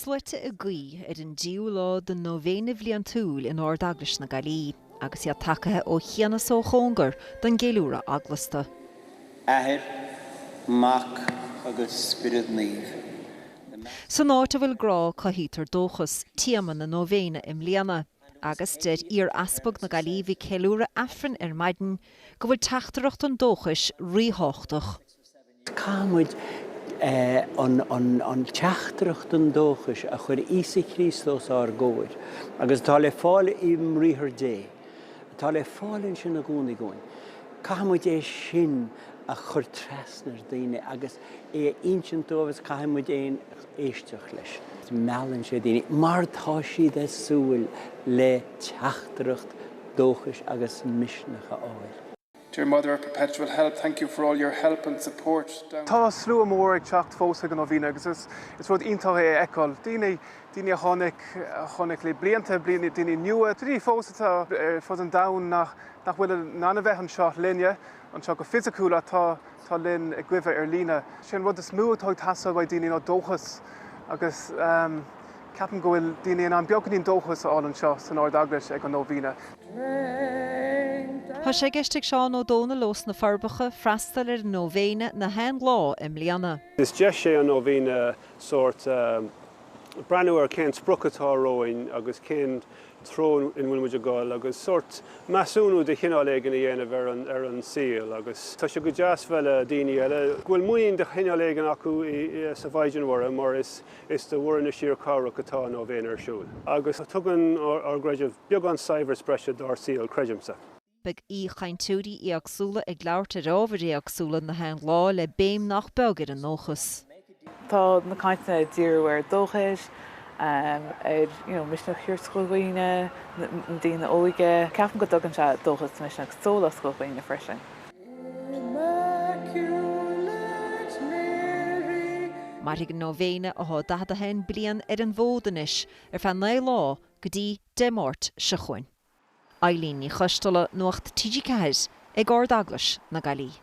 Sluaite ag guí ar an dtríú lá den nóibhéine bhliantúil in Ard-Eaglais na Gaillimhe agus iad tagaithe ó chian is ó chóngar don gceiliúradh eaglasta. Athair, Mac agus Spiorad Naomh. San áit a bhfuil grá cothaítear dóchas, téama na nóibhéine i mbliana, agus deir iar-easpag na Gaillimhe ag ceiliúradh Aifrinn ar maidin go bhfuil teachtaireacht an dóchais ríthábhachtach. Caithfidh muid an teachtaireacht an dóchais a chuir Íosa Críost os ár gcomhair agus atá le fáil i mBriathar Dé, atá le fáil ansin i gcónaí againn, caithfidh muid é sin a chur trasna ar daoine agus é a insint dóibh agus caithfidh muid féin éisteacht leis. Meallann sé daoine mar tá siad ag súil le teachtaireacht dóchais agus misneach a fháil. Dear Mother of Perpetual Help, thank you for all your help and support down. Tá slua mór ag teacht fós chuig an Nóibhéine agus is rud iontach é a fheiceáil. Daoine, daoine a tháinig, a tháinig le blianta, daoine nua, daoine fós atá ar fud an domhain nach, nach bhfuil in ann a bheith anseo linne, anseo go fisiciúil ach tá, tá linn i gcuimhne ar líne. Sé an rud is mó atá ag teastáil uaidh daoine ná dóchas agus ceapaim go bhfuil daoine in ann beagáinín dóchas a fháil anseo san Ard Eaglais ag an Nóibhéine. Tá sé i gceist ag Seán Ó Dónaill ós na Forbacha freastal ar an nóibhéine na haon lá i mbliana. Is deis é an nóibhéine sórt breathnú ar cén sprioc atá romhainn agus cén treo ina bhfuil muid ag dul agus sórt measúnú de chineál éigin a dhéanamh ar an ar an saol agus tá sé go deas bheith le daoine eile go bhfuil muinín de chineál éigin acu sa Mhaighdean Mhuire mar is Is do Mhuire na Síorchabhrach atá an nóibhéine ar siúl, agus tugann ár gcreideamh beagán saibhreas breise dár saol, creidimse. Beidh aoichainteoirí éagsúla ag labhairt ar ábhair éagsúla na haon lá le béim nach beag ar an ndóchas. Tá na cainteanna ag díriú ar dóchas, ar you know misneach a thabhairt do dhaoine, na daoine óige. Ceapaim go dtugann sé dóchas, misneach, sólás do dhaoine freisin. Mairfidh an nóibhéine, atá 41 bliain ar an bhfód anois, ar feadh 9 lá go dtí Dé Máirt seo chugainn. Eilín Ní Choisteala, Nuacht TG4, ag Ard-Eaglais na Gaillimhe.